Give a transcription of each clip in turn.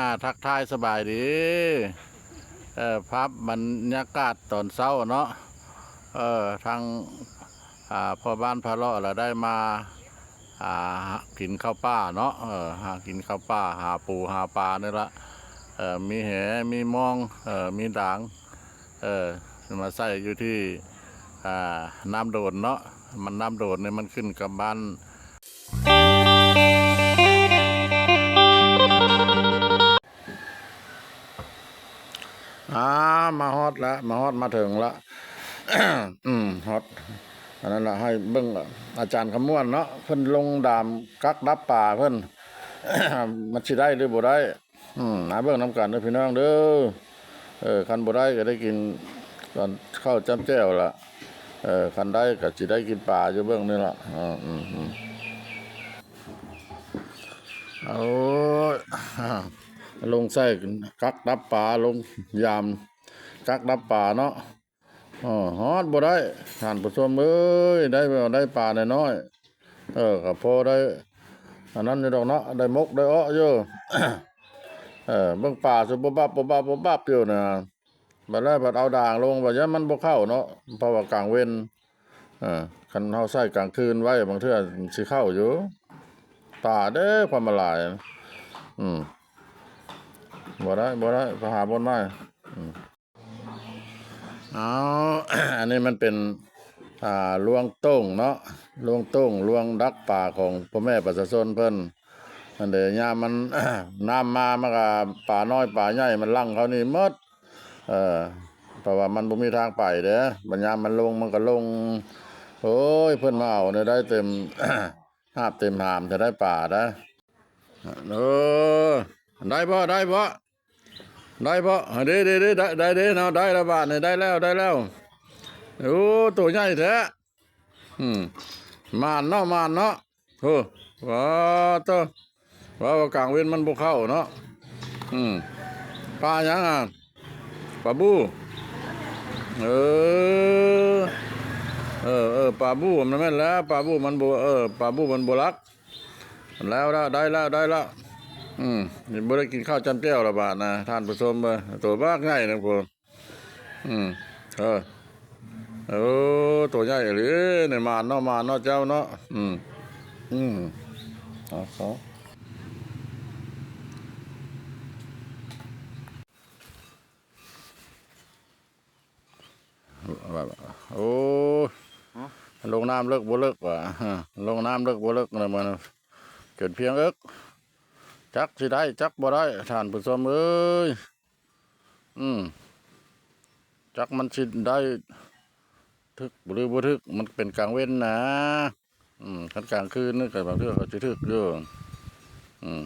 ອາ ທັກທາຍສະບາຍດີ ເອີ ພາບບັນຍາກາດຕອນເຊົ້າເນາະ ເອີ ທາງ ອາ ພໍ່ບ້ານພາເລາະລະໄດ້ມາ ອາ ກິນເຂົ້າປ່າເນາະ ເອີ ຫາກິນເຂົ້າປ່າ ຫາປູຫາປານີ້ລະ ເອີ ມີແຫ ມີມອງ ເອີ ມີດາງ ເອີ ມາໃສ່ຢູ່ທີ່ ອາ ນ້ຳໂດນເນາະ ມັນ ນ້ຳໂດນນີ້ມັນຂຶ້ນກັບບ້ານ ອາ ມາຮອດລະ ມາຮອດມາເຖິງລະ ອືມ ຮອດ ອັນນັ້ນລະ ໃຫ້ເບິ່ງອາຈານຄຳມ່ວນເນາະ ເພິ່ນລົງດາມກັກດັບປາເພິ່ນ ມັນຊິໄດ້ຫຼືບໍ່ໄດ້ ອືມ ມາເບິ່ງນຳກັນເດີພີ່ນ້ອງເດີ ເອີ ຄັນບໍ່ໄດ້ກໍໄດ້ກິນຕອນເຂົ້າຈ້ຳແຈ່ວລະ ເອີ ຄັນໄດ້ກໍຊິໄດ້ກິນປາຢູ່ເບິ່ງນີ້ລະ ອືມ ອືມ ອືມ ໂອ້ຍ ລົງໃສ່ກັກດັບປາ ລົງຍາມກັກດັບປາເນາະ ເອີ ຮອດບໍ່ໄດ້ ທ່ານຜູ້ຊົມເອີຍ ໄດ້ ໄດ້ປານ້ອຍໆ ເອີ ກໍພໍໄດ້ອັນນັ້ນຢູ່ດອກເນາະ ໄດ້ມົກໄດ້ເອາະຢູ່ ເອີ ເບິ່ງປາສຸບົບບັບ ບົບບັບ ບົບບັບຢູ່ນະ ບັດແລ້ວບັດເອົາດາງລົງ ບັດຢ້ານມັນບໍ່ເຂົ້າເນາະ ເພາະວ່າກາງເວັນ ເອີ ຄັນເຮົາໃສ່ກາງຄືນໄວ້ ບາງເທື່ອມັນຊິເຂົ້າຢູ່ ປາເດ້ ຄວາມມາຫຼາຍ ອືມ ບໍ່ໄດ້ ບໍ່ໄດ້ ໄປຫາບ່ອນໃໝ່ ອືມ ເອົາ ອັນນີ້ມັນເປັນ ອ່າ ລວງໂຕ່ງເນາະ ລວງໂຕ່ງ ລວງດັກປາຂອງພໍ່ແມ່ປະຊາຊົນເພິ່ນ ອັນເດ ຍາມມັນ ນ້ຳມາ ມັນກະ ປານ້ອຍປາໃຫຍ່ມັນຫຼັ່ງເຂົ້ານີ້ໝົດ ເອີ ເພາະວ່າມັນບໍ່ມີທາງໄປເດ້ ບັດຍາມມັນລົງ ມັນກະລົງ ໂອ້ຍ ເພິ່ນມາເອົານີ້ໄດ້ເຕັມ ຫາບເຕັມຫາມ ຈະໄດ້ປາໄດ໋ ເອີ ໄດ້ບໍ່ ໄດ້ບໍ່ ໄດ້ບໍ່ ເດ້ ເດ້ ເດ້ ໄດ້ ໄດ້ເດ້ເນາະ ໄດ້ແລ້ວບາດນີ້ ໄດ້ແລ້ວ ໄດ້ແລ້ວ ໂອ້ ໂຕໃຫຍ່ແທ້ ອືມ ໝານເນາະ ໝານເນາະ ໂອ້ ວ້າໂຕ ວ່າ ວ່າກາງເວັນມັນບໍ່ເຂົ້າເນາະ ອືມ ປາຫຍັງອະ ປາບູ ເອີ ເອີ ເອີ ປາບູ ມັນແມ່ນແລ້ວ ປາບູມັນບໍ່ ເອີ ປາບູມັນບໍ່ຫຼັກ ແລ້ວ ແລ້ວ ໄດ້ແລ້ວ ໄດ້ແລ້ວ ອືມ ບໍ່ໄດ້ກິນເຂົ້າຈ້ຳແຈ່ວລະບາດນະ ທ່ານຜູ້ຊົມເອີຍ ໂຕບັກໃຫຍ່ໜຶ່ງພຸ້ນ ອືມ ເອີ ໂອ້ ໂຕໃຫຍ່ອີ່ຫຼີ ນີ້ ໝານເນາະ ໝານເນາະ ເຈົ້າເນາະ ອືມ ອືມ ເອົາ ເອົາ ໂອ້ ຮະ ລົງນ້ຳເລິກບໍ່ເລິກຫວາ ລົງນ້ຳເລິກບໍ່ເລິກນະ ມັນຈົນພຽງເອິກ ຈັກຊິໄດ້ຈັກບໍ່ໄດ້ ທ່ານຜູ້ຊົມເອີຍ ອືມ ຈັກມັນຊິໄດ້ຖືກຫຼືບໍ່ຖືກ ມັນເປັນກາງເວັນນະ ອືມ ຄັນກາງຄືນນີ້ກໍບາງເທື່ອກໍຊິຖືກຢູ່ ອືມ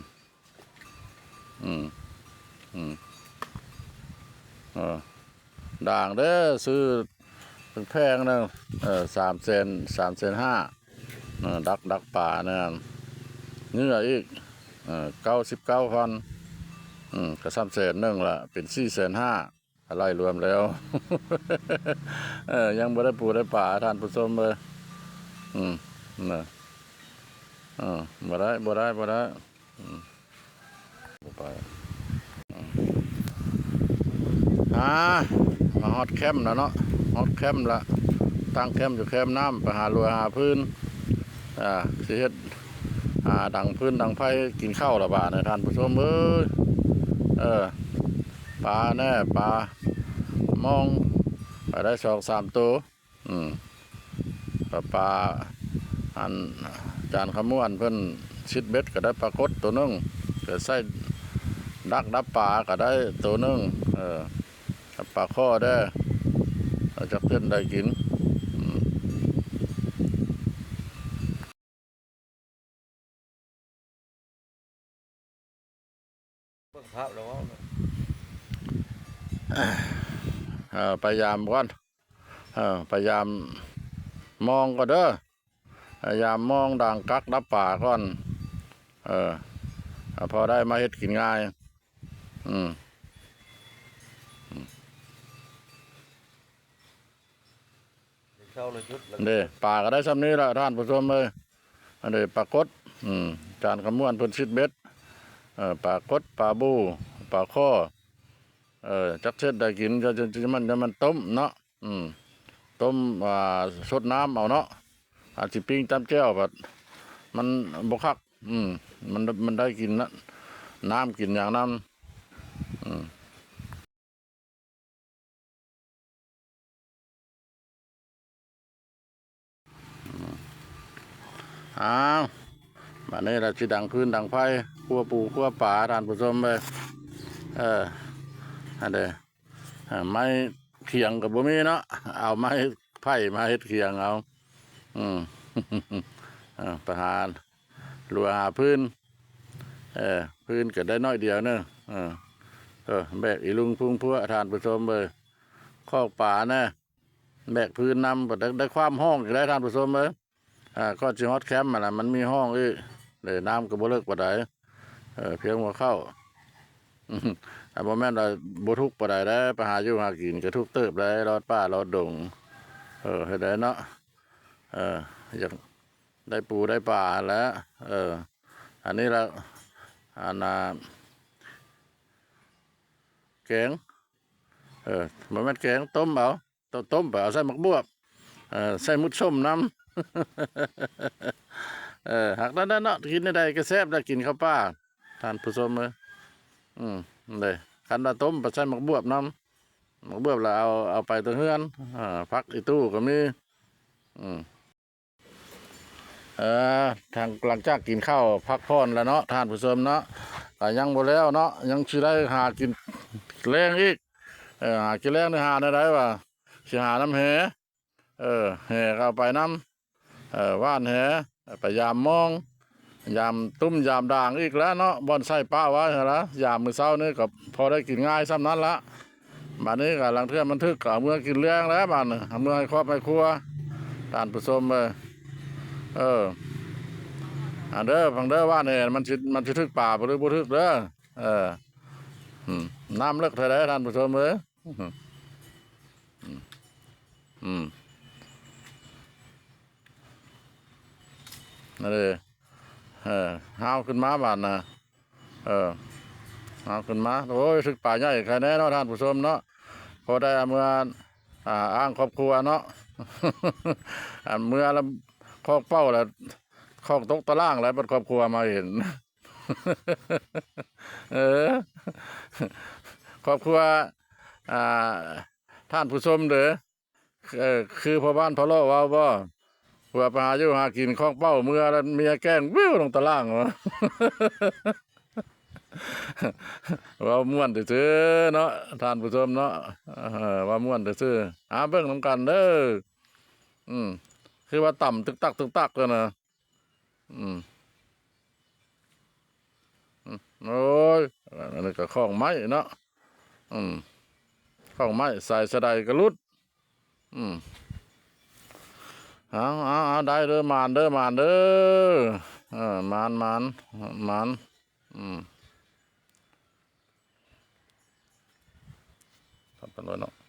ອືມ ອືມ ເອີ ດາງເດ້ ຊື້ແພງໆ ໜຶ່ງ ເອີ ສາມແສນ ສາມແສນຫ້າ ເອີ ດັກ ດັກປານະ ເຫຍື່ອອີກ ເອີ ເກົ້າສິບເກົ້າພັນ ອືມ ກໍຊ້ຳແສນໜຶ່ງລະ ເປັນສີ່ແສນຫ້າ ໄລ່ລວມແລ້ວ ເອີ ຍັງບໍ່ໄດ້ປູໄດ້ປາ ທ່ານຜູ້ຊົມເອີຍ ອືມ ນະ ເອີ ບໍ່ໄດ້ ບໍ່ໄດ້ ບໍ່ໄດ້ ອືມ ບໍ່ໄປ ອືມ ອາ ມາຮອດແຄມແລ້ວເນາະ ຮອດແຄມລະ ຕັ້ງແຄມຢູ່ແຄມນ້ຳ ໄປຫາຫຼວຍຫາຟືນ ອາ ຊິເຮັດ ຫາດັງຟືນດັງໄຟກິນເຂົ້າລະບາດນີ້ ທ່ານຜູ້ຊົມເອີຍ ເອີ ປາແນ່ ປາມອງ ໄປໄດ້ສອງສາມໂຕ ອືມ ປາ ປາ ອັນ ຈານຂະມວນເພິ່ນຊິດເບັດກໍໄດ້ປາກົດໂຕໜຶ່ງ ກໍໃສ່ດັກດັບປາກໍໄດ້ໂຕໜຶ່ງ ເອີ ປາຄໍ່ເດ້ ເອົາຈັກເສັ້ນໄດ້ກິນ ອືມ. ເບິ່ງພາບແລ້ວເວົ້າເນາະ ເອີ ໄປຢາມກ່ອນ ເອີ ໄປຢາມມອງກ່ອນເດີ ໄປຢາມມອງດາງກັກດັບປາກ່ອນ ເອີ ພໍໄດ້ມາເຮັດກິນງ່າຍ ອືມ ອືມ. ເດ້ ປາກໍໄດ້ຊ່ຳນີ້ລະທ່ານຜູ້ຊົມເອີຍ ອັນນີ້ປາກົດ ອືມ ຈານຂະມວນເພິ່ນຊິດເບັດ ເອີ ປາກົດ ປາບູ ປາຄໍ ເອີ ຈັກເຮັດໄດ້ກິນ ຈະ ຈະ ຈະມັນ ຈະມັນຕົ້ມເນາະ ອືມ ຕົ້ມ ອ່າ ຊົດນ້ຳເອົາເນາະ ອາດຊິປີ້ງຕຳແຈ່ວ ບັດມັນບໍ່ຄັກ ອືມ ມັນ ມັນໄດ້ກິນນະ ນ້ຳກິນຫຍັງນຳ ອືມ. ອ້າວ ບາດນີ້ລະຊິດັງຟືນດັງໄຟ ຄົວປູຄົວປາ ທ່ານຜູ້ຊົມເອີຍ ເອີ ອັນເດ ເອີ ໄມ້ຂຽງກໍບໍ່ມີເນາະ ເອົາໄມ້ໄຜ່ມາເຮັດຂຽງເອົາ ອືມ ເອີ ໄປຫາ ຫຼືວ່າຫາຟືນ ເອີ ຟືນກໍໄດ້ໜ້ອຍດຽວໜຶ່ງ ເອີ ເອີ ແບກອີລຸງພຸງພວ ທ່ານຜູ້ຊົມເອີຍ ຄອກປາແນ່ ແບກຟືນນຳ ໄດ້ ໄດ້ຄວາມຮ້ອງອີກແລ້ວ ທ່ານຜູ້ຊົມເອີຍ ອາ ກ່ອນຊິຮອດແຄມຫັ້ນນະ ມັນມີຮ້ອງອີກ ເດ້ ນ້ຳກໍບໍ່ເລິກປານໃດ ເອີ ພຽງຫົວເຂົ່າ ອາ ບໍ່ແມ່ນວ່າບໍ່ທຸກປານໃດເດ້ ໄປຫາຢູ່ຫາກິນກໍທຸກເຕີບໄດ໋ ລອດປ່າລອດດົງ ເອີ ເຮັດໄດ້ເນາະ ເອີ ຢາກ ໄດ້ປູໄດ້ປາຫັ້ນແຫຼະ ເອີ ອັນນີ້ລະ ອັນນ່າ ແກງ ເອີ ບໍ່ແມ່ນແກງ ຕົ້ມເອົາ ຕົ້ມ ຕົ້ມໄປເອົາໃສ່ໝາກບວບ ເອີ ໃສ່ໝຸດສົ້ມນຳ ເອີ ຫາກນັ້ນເນາະ ກິນແນວໃດກໍແຊບລະ ກິນເຂົ້າປ່າ ທ່ານຜູ້ຊົມເອີຍ ອືມ ເດ້ ຄັນວ່າຕົ້ມໄປໃສ່ໝາກບວບນຳ ໝາກບວບລະເອົາ ເອົາໄປແຕ່ເຮືອນ ອາ ຜັກອີຕູ້ກໍມີ ອືມ. ເອີ ທາງ ຫຼັງຈາກກິນເຂົ້າພັກຜ່ອນແລ້ວເນາະ ທ່ານຜູ້ຊົມເນາະ ກໍຍັງບໍ່ແລ້ວເນາະ ຍັງຊິໄດ້ຫາກິນແລງອີກ ເອີ ຫາກິນແລງນີ້ຫາແນວໃດວະ ຊິຫານຳແຫ ເອີ ແຫກໍເອົາໄປນຳ ເອີ ຫວ່ານແຫ ໄປຢາມມອງ ຢາມຕຸ້ມຢາມດາງອີກແລ້ວເນາະ ບ່ອນໃສ່ປະໄວ້ຫັ້ນລະ ຢາມມື້ເຊົ້ານີ້ກໍພໍໄດ້ກິນງ່າຍສ່ຳນັ້ນລະ. ບາດນີ້ກໍລາງເທື່ອມັນຖືກກໍເອົາເມືອກິນແລງແລ້ວບາດນີ້ ເອົາເມືອໃຫ້ຄອບໃຫ້ຄົວ ທ່ານຜູ້ຊົມເອີຍ. ເອີ ອັນເດີ ຟັງເດີ ວ່າແນ່ ມັນຊິ ມັນຊິຖືກປາບໍ່ ຫຼືບໍ່ຖືກເດີ. ເອີ ອືມ ນ້ຳເລິກເທົ່າໃດທ່ານຜູ້ຊົມເອີຍ. ອືມ ອືມ ນັ້ນເດ້ ເອີ ຫ້າວຂຶ້ນມາບາດນະ. ເອີ ເອົາຂຶ້ນມາ ໂອ້ຍ ຖືກປາໃຫຍ່ໄຄແນ່ເນາະທ່ານຜູ້ຊົມເນາະ. ພໍໄດ້ເອົາເມືອ ອ່າ ອ້າງຄອບຄົວເນາະ ອັນເມືອລະຄອກເປົ້າລະ ຄອກຕົກຕະລ່າງແລ້ວ ບັດຄອບຄົວມາເຫັນ. ເອີ ຄອບຄົວ ອ່າ ທ່ານຜູ້ຊົມເດີ. ເອີ ຄືພໍ່ບ້ານພໍ່ເລາະເວົ້າບໍ່ ວ່າໄປຫາຢູ່ຫາກິນຄອກເປົ້າເມືອ ແລ້ວເມຍແກ້ງວິວລົງຕາລ່າງ. ເວົ້າມ່ວນຊື່ໆເນາະທ່ານຜູ້ຊົມເນາະ. ເອີ ເວົ້າມ່ວນຊື່ໆ ຫາເບິ່ງນຳກັນເດີ. ອືມ ຄືວ່າຕຳຕຶກຕັກຕຶກຕັກເລີຍນະ. ອືມ ອືມ ໂອ້ຍ ອັນນີ້ກໍຂອງໄມ້ເນາະ. ອືມ ຂອງໄມ້ ສາຍສະໄດກໍຫຼຸດ. ອືມ ເອົາ ເອົາ ເອົາ ໄດ້ເດີ ໝານເດີ ໝານເດີ. ເອີ ໝານ ໝານ ໝານ. ອືມ ພັບກັນໄວ້ເນາະ.